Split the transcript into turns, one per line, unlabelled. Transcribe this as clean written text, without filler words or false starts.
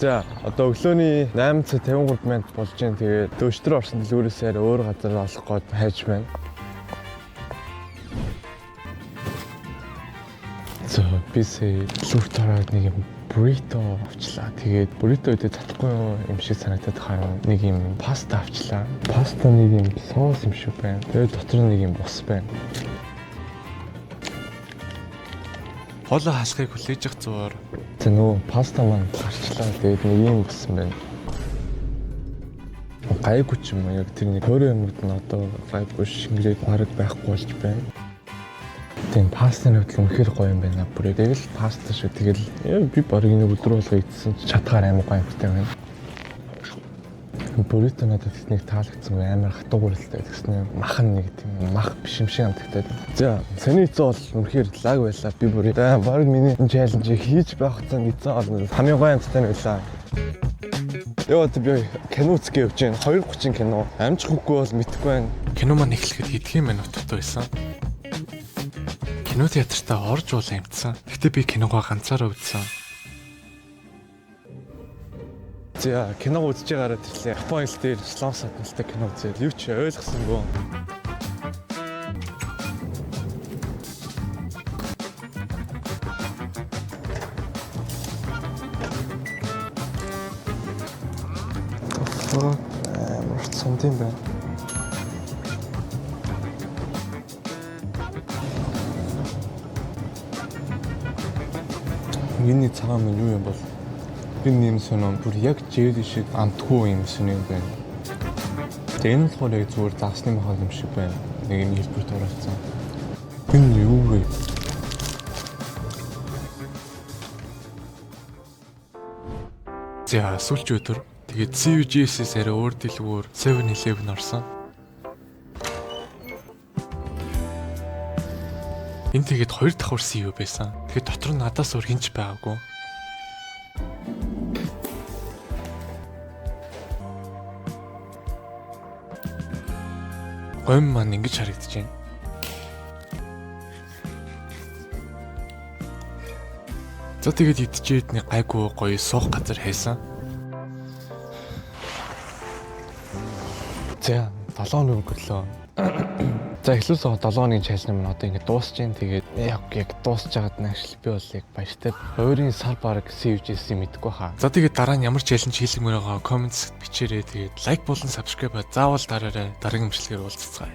За, одоо өглөөний 8:53 минут болж байна. Тэгээд өчтөр орсон дэлгүүрээс арай өөр газар олох гээд хайж байна. За, би сая дэлгүүрт ороод нэг юм буррито авчлаа. Тэгээд буррито идэж чадахгүй юм шиг санагдаад харин нэг юм паста авчлаа. Паста нэг юм соус юм шиг байна. Тэгээд дотор нэг юм бус байна.
Хоолой халахыг хүлээж авах зуур
За, нөгөө паста маань гарчлаа. Тэгээд нэг юм болсон байна. Гайгүй ч юм уу, яг тэр нэг 20 юмуд нь одоо гайгүй шингэрээд бараг байхгүй болж байна. Тийм, пастаны хувьд л үнэхээр гоё юм байна. Бүр яг л паста шүү. Тэгэл би бараг нэг өдөр болго идсэн ч чадхаар амар гоё амттай байна. Буррито надад нэг таалагдсан, амар хатуу гурилтай тэгсэн мах нь нэг тийм мах биш юм шиг амттай. За, саний эцээ бол үнэхээр лаг байлаа. Би бүр бараг миний энэ challenge-ийг хийж байх хугацаанд эцээ бол хамгийн гоё амттай нь байлаа. Йоо, би кино үзэх явж байна. 2:30 кино. Амжих үгүй бол мэдэхгүй байна.
Кино маань эхлэхэд хэдхэн минут дутуу байсан. Кино театртаа орж уул амтсан. Гэтэ би киногоо ганцаараа үзсэн.
За, кино үзэж байгаараа тэрлээ. Япон хэл дээр Солонгос хадналтай кино үзээд юу ч ойлгосонгүй. Fuck, амар цамд юм байна. Энэ цагаан мань юу юм бол? Энэ юм сонин, бүр яг jelly шиг амтгүй юм сонин юм байна. Тэгээ энэ болохоор яг зүгээр загасны махал юм шиг байна. Нэг юм хэлбэрт оруулсан. Энэ юу вэ?
За, сүүлч өдөр тэгээд CUJS-с арай өөр дэлгүүр 7-Eleven орсон. Энэ тэгээд хоёр давхар CU байсан. Тэгээд дотор нь надаас өөр хинч байгаагүй. Гомь маань ингэж харагдаж байна. За, тэгээд идчихэд нэг гайгүй гоё суух газар хайсан.
За, 7 хоног өнгөрлөө. За, эхлүүлсэн 7 хоногийн challenge маань одоо ингэ дуусч जैन. Тэгээд яг дуусч байгаад наашил би бол яг баяртай. Өөрийн сар бараг CUJS-ийг мэдэхгүй хаа.
За, тэгээд дараа нь ямар challenge хийлгэмээр байгаа comments бичээрэй. Тэгээд like болон subscribe заавал дараарай. Дараагийн бичлэгээр уулзцгаая.